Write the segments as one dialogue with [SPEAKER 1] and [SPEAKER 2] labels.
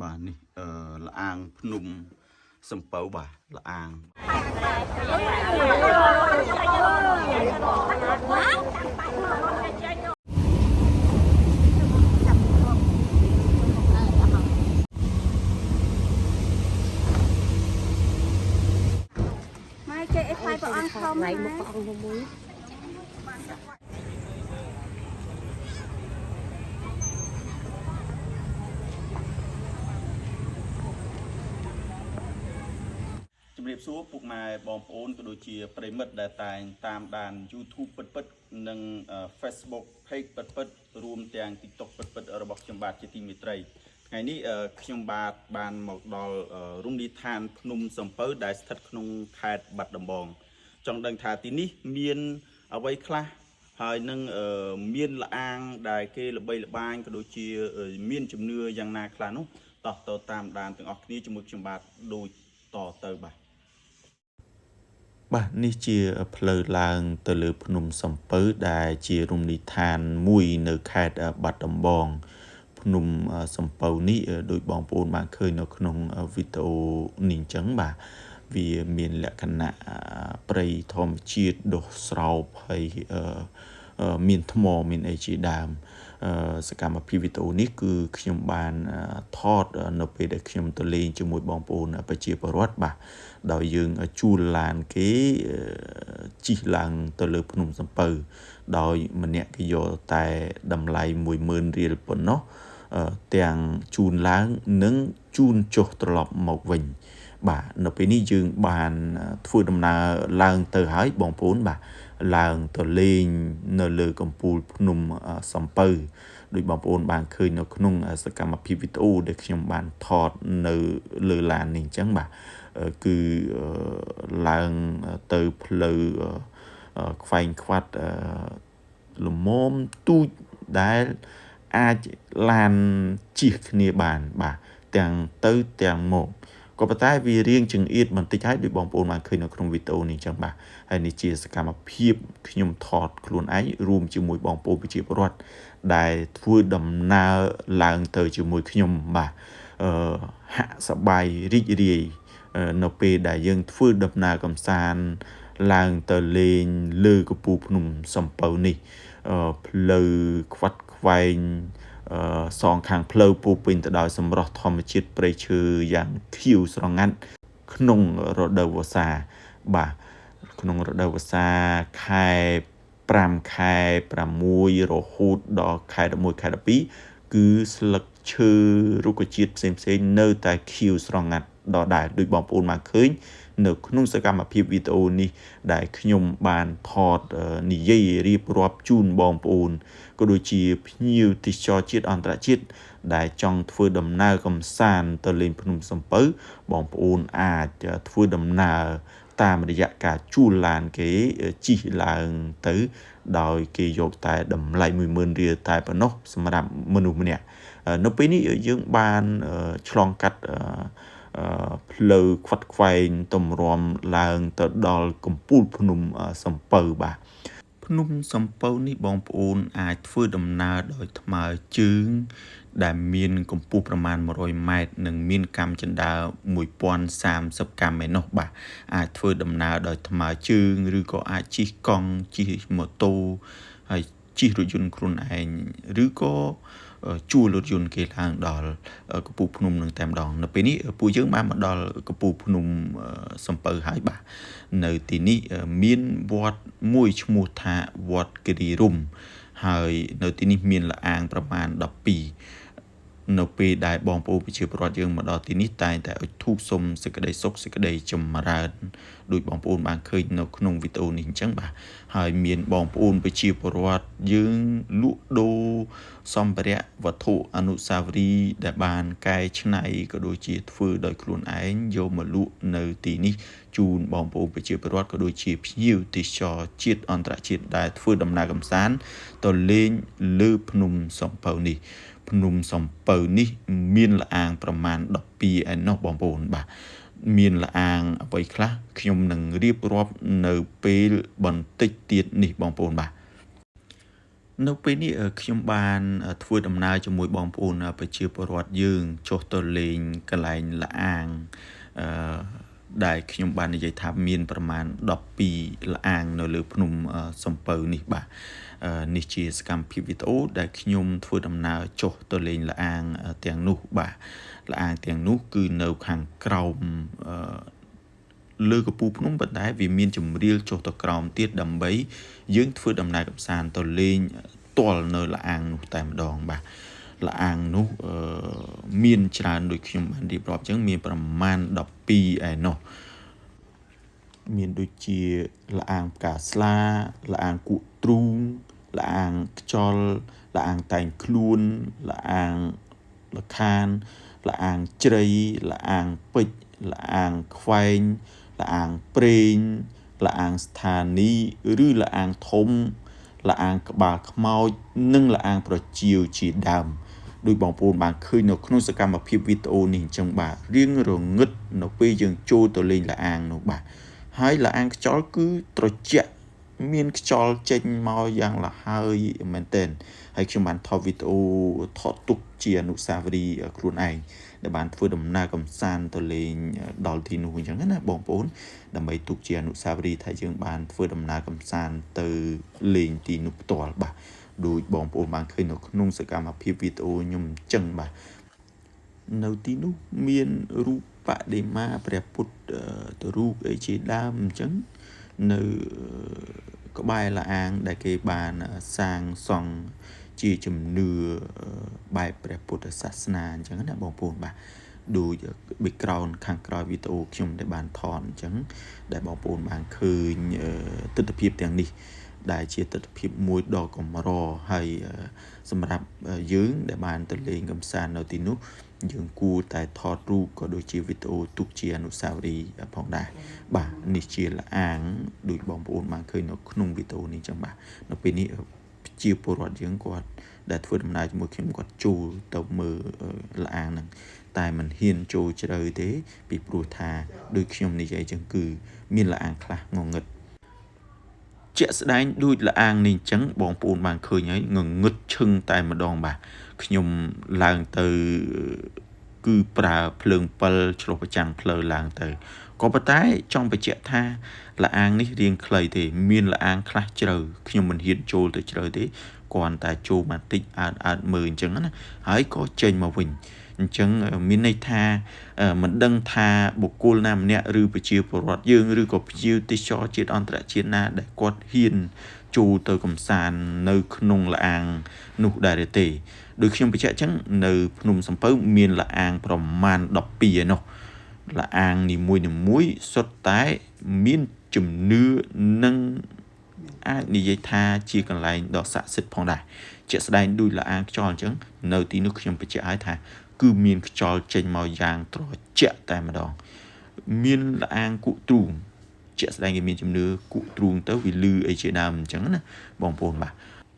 [SPEAKER 1] បាទនេះអឺលអាងភ្នំសំពៅបាទលអាង
[SPEAKER 2] ម៉ែចេះអីថ្លៃព្រះអង្គធំ
[SPEAKER 3] ថ្ងៃមុខព្រះអង្គមួយ
[SPEAKER 1] ជំរាបសួរពុកម៉ែបងប្អូនក៏ដូចជាប្រិមិត្តដែលតែងតាមដាន YouTube ពិតពិតៗនិង Facebook Page ពិតពិតៗរួមទាំង TikTok ពិតពិតៗរបស់ខ្ញុំបាទជាទីមេត្រីថ្ងៃនេះខ្ញុំបាទបានមកដល់រមណីយដ្ឋានភ្នំសំពៅដែលស្ថិតក្នុងខេត្តបាត់ដំបង ចង់ដឹងថាទីនេះមានអ្វីខ្លះហើយនឹងមានលអាងដែលគេល្បីល្បាញក៏ដូចជាមានជំនឿយ៉ាងណាខ្លះនោះតោះទៅតាមដានទាំងអស់គ្នាជាមួយខ្ញុំបាទដូចតទៅបាទ បាទនេះជាផ្លូវឡើងទៅលើភ្នំសំពៅដែលជារមណីយដ្ឋានមួយនៅខេត្តបាត់ដំបង ភ្នំសំពៅនេះដោយបងប្អូនបានឃើញនៅក្នុងវីដេអូនេះអញ្ចឹងបាទវាមានលក្ខណៈព្រៃធម្មជាតិដុះស្រោបហើយមានថ្មមានអីជាដើមសកម្មភាពវីដេអូនេះគឺខ្ញុំបានថតនៅពេលដែលខ្ញុំទៅលេងជាមួយបងប្អូនប្រជាពលរដ្ឋបាទដោយយើងជួលឡានគេជិះឡើងទៅលើភ្នំសំពៅដោយម្នាក់គេយកតែតម្លៃ10000រៀលប៉ុណ្ណោះទាំងជូនឡើងនិងជូនចុះត្រឡប់មកវិញបាទនៅពេលនេះយើងបានធ្វើដំណើរឡើងទៅហើយបងប្អូនបាទឡើងទៅលេងនៅលើកំពូលភ្នំសំពៅដោយបងប្អូនបានឃើញនៅក្នុងសកម្មភាពវីដេអូដែលខ្ញុំបានថតនៅលើឡាននេះអញ្ចឹងបាទគឺឡើងទៅផ្លូវខ្វែងខ្វាត់លមមទូចដែលអាចឡានជិះគ្នាបានបាទទាំងទៅទាំងមកក៏ប៉ុន្តែវារៀងចង្អៀតបន្តិចហើយដោយបងប្អូនបានឃើញនៅក្នុងវីដេអូនេះអញ្ចឹងបាទហើយនេះជាសកម្មភាពខ្ញុំថតខ្លួនឯងរួមជាមួយបងប្អូនប្រជាពលរដ្ឋដែលធ្វើដំណើរឡើងទៅជាមួយខ្ញុំបាទអឺហាក់សប្បាយរីករាយនៅពេលដែលយើងធ្វើដំណើរកម្សាន្តឡើងទៅលេងលើកំពូលភ្នំសំពៅនេះផ្លូវខ្វាត់ខ្វែងសងខាងផ្លូវពោពេញទៅដោយសម្រស់ធម្មជាតិព្រៃឈើយ៉ាងខៀវស្រងាត់ក្នុងរដូវវស្សាបាទក្នុងរដូវវស្សាខែ5ខែ6រហូតដល់ខែ11ខែ12គឺស្លឹកឈើរុក្ខជាតិផ្សេងផ្សេងនៅតែខៀវស្រងាត់ដដែលដោយបងប្អូនបានឃើញនៅក្នុងសកម្មភាពវីដេអូនេះដែលខ្ញុំបានថតនិយាយរៀបរាប់ជូនបងប្អូនក៏ដូចជាភ្ញៀវទេសចរជាតិអន្តរជាតិដែលចង់ធ្វើដំណើរកម្សាន្តទៅលេងភ្នំសំពៅបងប្អូនអាចធ្វើដំណើរតាមរយៈការជួលឡានគេជិះឡើងទៅដោយគេយកតែតម្លៃ10000រៀលតែប៉ុណ្ណោះសម្រាប់មនុស្សម្នាក់នៅពេលនេះយើងបានឆ្លងកាត់ផ្លូវខ្វាត់ខ្វែងតម្រាំឡើងទៅដល់កំពូលភ្នំសំពៅបាទភ្នំសំពៅនេះបងប្អូនអាចធ្វើដំណើរដោយថ្មើរជើងដែលមានកម្ពស់ប្រមាណ100ម៉ែត្រនិងមានកាំជណ្ដើរ1030កាំឯណោះបាទអាចធ្វើដំណើរដោយថ្មើរជើងឬក៏អាចជិះកង់ជិះម៉ូតូហើយជិះរថយន្តខ្លួនឯងឬក៏ជួលរថយន្តគេឡើងដល់កំពូលភ្នំនឹងតែម្ដងនៅពេលនេះពួកយើងបានមកដល់កំពូលភ្នំសំពៅហើយបាទនៅទីនេះមានវត្តមួយឈ្មោះថាវត្តគិរីរម្យហើយនៅទីនេះមានលអាងប្រមាណ12នៅពេលដែលបងប្អូនប្រជាពលរដ្ឋយើងមកដល់ទីនេះតែងតែអុជធូបសុំសេចក្តីសុខសេចក្តីចម្រើនដោយបងប្អូនបានឃើញនៅក្នុងវីដេអូនេះអញ្ចឹងបាទហើយមានបងប្អូនប្រជាពលរដ្ឋយើងលក់ដូរសម្ភារៈវត្ថុអនុស្សាវរីយ៍ដែលបានកែច្នៃក៏ដូចជាធ្វើដោយខ្លួនឯងយកមកលក់នៅទីនេះជូនបងប្អូនប្រជាពលរដ្ឋក៏ដូចជាភ្ញៀវទេសចរជាតិអន្តរជាតិដែលធ្វើដំណើរកម្សាន្តទៅលេងលើភ្នំសំពៅនេះភ្នំសំពៅនេះមានលអាងប្រមាណ12ឯណោះបងប្អូនបាទមានលអាងអ្វីខ្លះខ្ញុំនឹងរៀបរាប់នៅពេលបន្តិចទៀតនេះបងប្អូនបាទ នៅពេលនេះខ្ញុំបានធ្វើដំណើរជាមួយបងប្អូនប្រជាពលរដ្ឋយើងចុះទៅលេងកន្លែងល្អាងអឺដែលខ្ញុំបាននិយាយថាមានប្រមាណ12ល្អាងនៅលើភ្នំសំពៅនេះបាទនេះជាសកម្មភាពវីដេអូដែលខ្ញុំធ្វើដំណើរចុះទៅលេងល្អាងទាំងនោះបាទល្អាងទាំងនោះគឺនៅខាងក្រោមលើកពូលភ្នំប៉ុន្តែវាមានជំរាលចុះទៅក្រោមទៀតដើម្បីយើងធ្វើដំណើរកម្សាន្តទៅលេងទាល់នៅល្អាងនោះតែម្ដងបាទល្អាងនោះមានច្រើនដូចខ្ញុំបានរៀបរាប់អញ្ចឹងមានប្រមាណ12ឯណោះមានដូចជាល្អាងផ្កាស្លាល្អាងគក់ទ្រូងល្អាងខ្យល់ល្អាងតែងខ្លួនល្អាងលខានល្អាងជ្រៃល្អាងពេជ្រល្អាងខ្វែងល្អាងព្រេងល្អាងស្ថានីយ៍ឬល្អាងធំល្អាងក្បាលខ្មោចនិងល្អាងប្រជាវជាដើមដោយបងប្អូនបានឃើញនៅក្នុងសកម្មភាពវីដេអូនេះអញ្ចឹងបាទរៀងរងឹតនៅពេលយើងចូលទៅលេងល្អាងនោះបាទហើយល្អាងខ្យល់គឺត្រជាក់មានខ្យល់ចេញមកយ៉ាងលហើយមែនទែនហើយខ្ញុំបានថតវីដេអូថតទុកជាអនុស្សាវរីយ៍ខ្លួនឯងដែលបានធ្វើដំណើរកម្សាន្តទៅលេងដល់ទីនោះអញ្ចឹងណាបងប្អូនដើម្បីទុកជាអនុស្សាវរីយ៍ថាយើងបានធ្វើដំណើរកម្សាន្តទៅលេងទីនោះផ្ទាល់បាទដូចបងប្អូនបានឃើញនៅក្នុងសកម្មភាពវីដេអូខ្ញុំអញ្ចឹងបាទនៅទីនោះមានរូបបដិមាព្រះពុទ្ធរូបអីជាដើមអញ្ចឹងនៅក្បែរល្អាងដែលគេបានសាងសង់ជាជំនឿបែបព្រះពុទ្ធសាសនាអញ្ចឹងណាបងប្អូនបាទដូច background ខាងក្រោយវីដេអូខ្ញុំដែលបានថតអញ្ចឹងដែលបងប្អូនបានឃើញទិដ្ឋភាពទាំងនេះដែលជាទិដ្ឋភាពមួយដ៏កម្រហើយសម្រាប់យើងដែលបានទៅលេងកម្សាន្តនៅទីនោះយើងគួរតែថតរូបក៏ដូចជាវីដេអូទុកជាអនុស្សាវរីយ៍ផងដែរបាទនេះជាល្អាងដូចបងប្អូនបានឃើញនៅក្នុងវីដេអូនេះចឹងបាទនៅពេលនេះជាពលរដ្ឋយើងគាត់ដែលធ្វើដំណើរជាមួយខ្ញុំគាត់ចូលទៅមើលល្អាងហ្នឹងតែមិនហ៊ានចូលជ្រៅទេពីព្រោះថាដូចខ្ញុំនិយាយចឹងគឺមានល្អាងខ្លះងងឹតជាក់ស្ដែងដូចល្អាងនេះអញ្ចឹងបងប្អូនបានឃើញហើយងងឹតឈឹងតែម្ដងបាទខ្ញុំឡើងទៅគឺប្រើភ្លើងពិលឆ្លុះប្រចាំងផ្លូវឡើងទៅក៏ប៉ុន្តែចង់បញ្ជាក់ថាល្អាងនេះរៀងខ្លីទេមានល្អាងខ្លះជ្រៅខ្ញុំមិនហ៊ានចូលទៅជ្រៅទេគ្រាន់តែចូលបន្តិចអើតៗមើលអញ្ចឹងណាហើយក៏ចេញមកវិញអញ្ចឹងមានន័យថាមិនដឹងថាបុគ្គលណាម្នាក់ឬប្រជាពលរដ្ឋយើងឬក៏ភ្ញៀវទេសចរជាតិអន្តរជាតិណាដែលគាត់ហ៊ានចូលទៅកំសាន្តនៅក្នុងល្អាងនោះដែរទេដោយខ្ញុំបញ្ជាក់អញ្ចឹងនៅភ្នំសំពៅមានល្អាងប្រមាណ12ឯណោះល្អាងនីមួយៗសុទ្ធតែមានជំនឿនិងអាចនិយាយថាជាកន្លែងដ៏ស័ក្តិសិទ្ធិផងដែរជាក់ស្ដែងដូចល្អាងខ្យល់អញ្ចឹងនៅទីនោះខ្ញុំបញ្ជាក់ឲ្យថាគឺមានខ្យល់ចេញមកយ៉ាងត្រជាក់តែម្ដងមានល្អាងគក់ទ្រូងជាក់ស្ដែងគេមានជំនឿគក់ទ្រូងទៅវាលឺអីជាដើមអញ្ចឹងណាបងប្អូនបាទ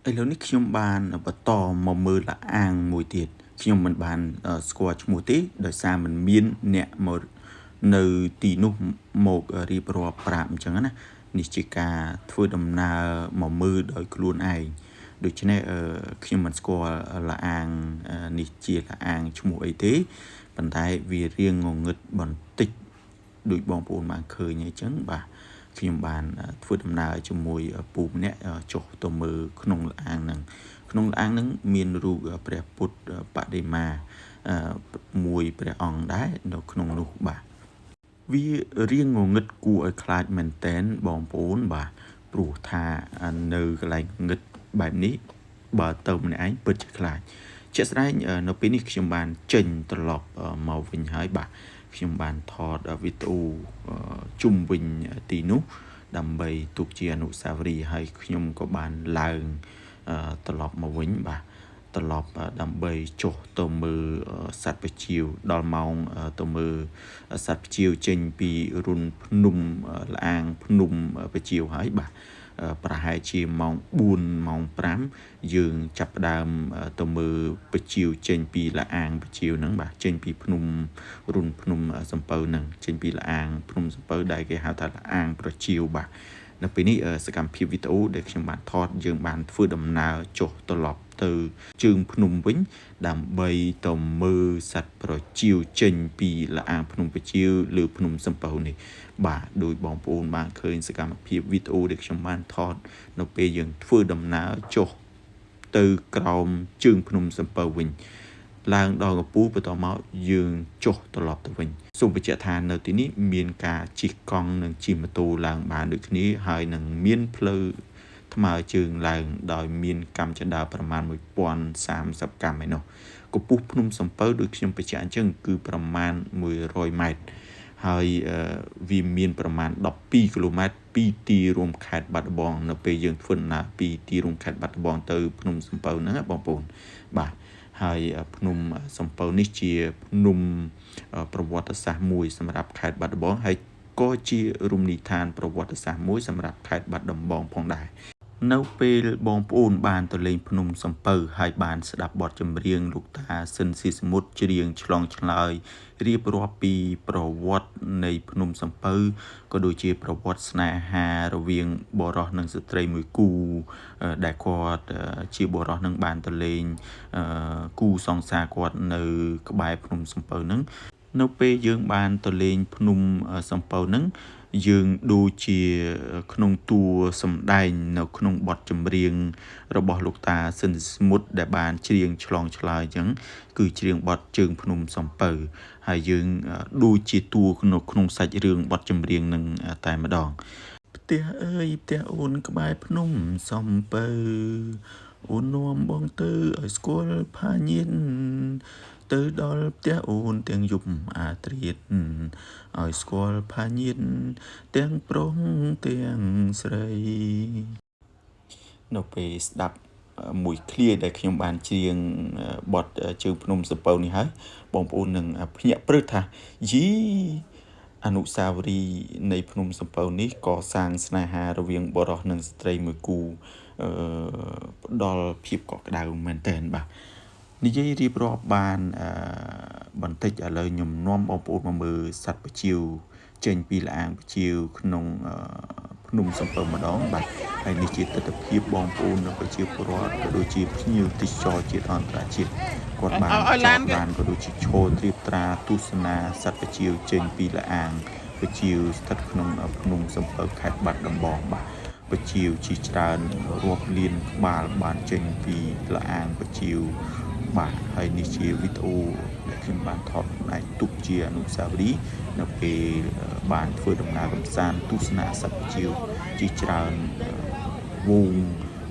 [SPEAKER 1] ឥឡូវនេះខ្ញុំបានបន្តមកមើលល្អាងមួយទៀតខ្ញុំមិនបានស្គាល់ឈ្មោះទេដោយសារមិនមានអ្នកមកនៅទីនោះមករៀបរាប់ប្រាប់អញ្ចឹងណានេះជាការធ្វើដំណើរមកមើលដោយខ្លួនឯងដូច្នេះខ្ញុំមិនស្គាល់ល្អាងនេះជាល្អាងឈ្មោះអីទេប៉ុន្តែវារៀងងងឹតបន្តិចដូចបងប្អូនបានឃើញអញ្ចឹងបាទខ្ញុំបានធ្វើដំណើរជាមួយពូម្នាក់ចុះទៅមើលក្នុងល្អាងហ្នឹងក្នុងល្អាងហ្នឹងមានរូបព្រះពុទ្ធបដិមាមួយព្រះអង្គដែរនៅក្នុងនោះបាទវារៀងងងឹតគួរឲ្យខ្លាចមែនតែនបងប្អូនបាទព្រោះថានៅកន្លែងងឹតបែបនេះបើទៅម្នាក់ឯងពិតជាខ្លាចជាក់ស្ដែងនៅពេលនេះខ្ញុំបានចេញត្រឡប់មកវិញហើយបាទខ្ញុំបានថតវីដេអូជុំវិញទីនោះដើម្បីទុកជាអនុស្សាវរីយ៍ហើយខ្ញុំក៏បានឡើងត្រឡប់មកវិញបាទត្រឡប់ដើម្បីចុះទៅមើលសត្វប្រជាវដល់ម៉ោងទៅមើលសត្វប្រជាវចេញពីរុនភ្នំល្អាងភ្នំប្រជាវហើយបាទប្រហែលជាម៉ោង4ម៉ោង5យើងចាប់ផ្ដើមទៅមើលប្រជាវចេញពីល្អាងប្រជាវហ្នឹងបាទចេញពីភ្នំរុនភ្នំសំពៅហ្នឹងចេញពីល្អាងភ្នំសំពៅដែលគេហៅថាល្អាងប្រជាវបាទ នៅពេលនេះសកម្មភាពវីដេអូដែលខ្ញុំបានថតយើងបានធ្វើដំណើរចុះត្រឡប់ទៅជើងភ្នំវិញដើម្បីទៅមើលសត្វប្រជៀវចេញពីល្អាងភ្នំប្រជៀវលើភ្នំសំពៅនេះបាទដោយបងប្អូនបានឃើញសកម្មភាពវីដេអូដែលខ្ញុំបានថតនៅពេលយើងធ្វើដំណើរចុះទៅក្រោមជើងភ្នំសំពៅវិញឡើងដល់កំពូលបន្តមកយើងចុះត្រឡប់ទៅវិញសូមបញ្ជាក់ថានៅទីនេះមានការជិះកង់និងជិះម៉ូតូឡើងបានដូចគ្នាហើយនឹងមានផ្លូវថ្មើរជើងឡើងដោយមានកម្មចណ្ដាលប្រមាណ1030កម្មឯណោះកម្ពស់ភ្នំសំពៅដូចខ្ញុំបញ្ជាក់អញ្ចឹងគឺប្រមាណ100ម៉ែត្រហើយវាមានប្រមាណ12គីឡូម៉ែត្រពីទីរួមខេត្តបាត់ដំបងនៅពេលយើងធ្វើដំណើរពីទីរួមខេត្តបាត់ដំបងទៅភ្នំសំពៅហ្នឹងណាបងប្អូនបាទហើយភ្នំសំពៅនេះជាភ្នំប្រវត្តិសាស្ត្រមួយសម្រាប់ខេត្តបាត់ដំបងហើយក៏ជារមណីយដ្ឋានប្រវត្តិសាស្ត្រមួយសម្រាប់ខេត្តបាត់ដំបងផងដែរនៅពេលបងប្អូនបានទៅលេងភ្នំសំពៅហើយបានស្ដាប់បទចម្រៀងលោកតាស៊ិនស៊ីសមុទ្រច្រៀងឆ្លងឆ្លើយរៀបរាប់ពីប្រវត្តិនៃភ្នំសំពៅក៏ដូចជាប្រវត្តិស្នេហារវាងបុរសនិងស្ត្រីមួយគូដែលគាត់ជាបុរសនឹងបានទៅលេងគូសង្សារគាត់នៅក្បែរភ្នំសំពៅនឹងនៅពេលយើងបានទៅលេងភ្នំសំពៅនឹងយើងដូចជាក្នុងតួសម្ដែងនៅក្នុងបទចម្រៀងរបស់លោកតាស៊ិនស្មុតដែលបានច្រៀងឆ្លងឆ្លើយអញ្ចឹងគឺច្រៀងបទជើងភ្នំសំពៅហើយយើងដូចជាតួនៅក្នុងសាច់រឿងបទចម្រៀងនឹងតែម្ដងផ្ទះអើយផ្ទះអូនក្បែរភ្នំសំពៅអូននាំបងទៅឲ្យស្គាល់ផាញៀនទៅដល់ផ្ទះអូនទាំងយប់អាត្រៀតឲ្យស្គាល់ផាញៀនទាំងប្រុសទាំងស្រីនៅពេលស្ដាប់មួយឃ្លាដែលខ្ញុំបានច្រៀងបទជើងភ្នំសំពៅនេះហើយបងប្អូននឹងភ្ញាក់ព្រឹសថាយីអនុស្សាវរីយ៍នៃភ្នំសំពៅនេះក៏សាងស្នេហារវាងបុរសនិងស្ត្រីមួយគូអឺផ្ដល់ភាពកក់ក្ដៅមែនទែនបាទនិយាយរៀបរាប់បានអឺបន្តិចឥឡូវខ្ញុំនាំបងប្អូនមកមើលសត្វប្រជៀវចេញពីល្អាងប្រជៀវក្នុងភ្នំសំពៅម្ដងបាទហើយនេះជាទិដ្ឋភាពបងប្អូននិងប្រជាពលរដ្ឋក៏ដូចជាភ្ញៀវទេសចរជាតិអន្តរជាតិគាត់បានចតឡានក៏ដូចជាឈរត្រៀបត្រាទស្សនាសត្វប្រជៀវចេញពីល្អាងប្រជៀវស្ថិតក្នុងភ្នំសំពៅខេត្តបាត់ដំបងបាទប្រជៀវជាច្រើនរាប់លានក្បាលបានចេញពីល្អាងប្រជៀវបាទហើយនេះជាវីដេអូដែលខ្ញុំបានថតខ្លួនឯងទុកជាអនុស្សាវរីយ៍នៅពេលបានធ្វើដំណើរកម្សាន្តទស្សនាសត្វប្រជៀវជាច្រើនវង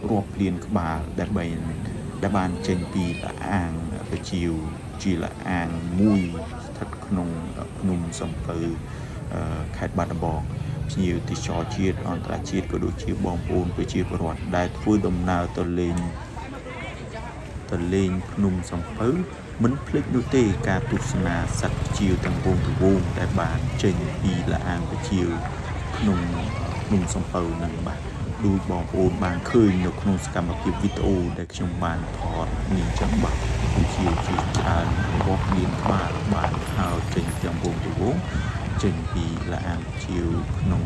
[SPEAKER 1] រាប់លានក្បាលដែលបានចេញពីល្អាងប្រជៀវជាល្អាងមួយស្ថិតក្នុងភ្នំសំពៅខេត្តបាត់ដំបងភ្ញៀវទេសចរជាតិអន្តរជាតិក៏ដូចជាបងប្អូនប្រជាពលរដ្ឋដែលធ្វើដំណើរទៅលេងភ្នំសំពៅមិនភ្លេចនោះទេការទស្សនាសត្វប្រជៀវទាំងវងទាំងវងដែលបានចេញពីល្អាងប្រជៀវក្នុងភ្នំសំពៅនឹងបាទដូចបងប្អូនបានឃើញនៅក្នុងសកម្មភាពវីដេអូដែលខ្ញុំបានថតនេះអញ្ចឹងបាទប្រជៀវជាច្រើនរាប់លានក្បាលបានហើរចេញទាំងវងទាំងវងចេញពីល្អាងប្រជៀវក្នុង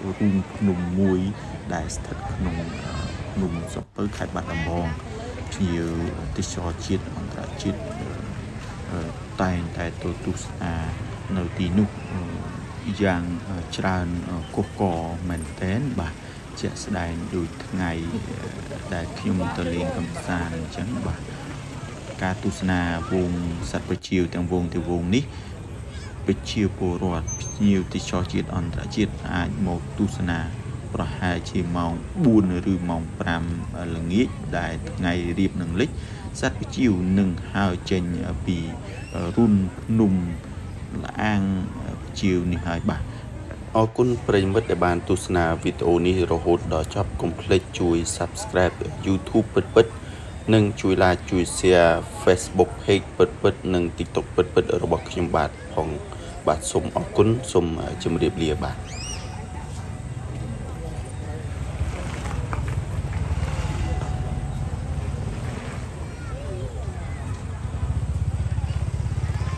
[SPEAKER 1] រូងភ្នំមួយដែលស្ថិតក្នុងភ្នំសំពៅខេត្តបាត់ដំបងភ្ញៀវទេសចរជាតិអន្តរជាតិតែងតែទៅទស្សនានៅទីនោះយ៉ាងច្រើនកុះករមែនទែនបាទជាក់ស្ដែងដូចថ្ងៃដែលខ្ញុំទៅលេងកម្សាន្តអញ្ចឹងបាទការទស្សនាវងសត្វប្រជៀវទាំងវងទាំងវងនេះប្រជាពលរដ្ឋភ្ញៀវទេសចរជាតិអន្តរជាតិអាចមកទស្សនាប្រហែលជាម៉ោង4ឬម៉ោង5ល្ងាចដែលថ្ងៃរៀបនឹងលិចសត្វប្រជៀវនឹងហើរចេញពីរុនភ្នំល្អាងប្រជៀវនេះហើយបាទអរគុណប្រិយមិត្តដែលបានទស្សនាវីដេអូនេះរហូតដល់ចប់កុំភ្លេចជួយ Subscribe YouTube ពិតពិតនិងជួយ Like ជួយ Share Facebook Page ពិតពិតនិង TikTok ពិតពិតរបស់ខ្ញុំបាទផងបាទសូមអរគុណសូមជម្រាបលាបាទ។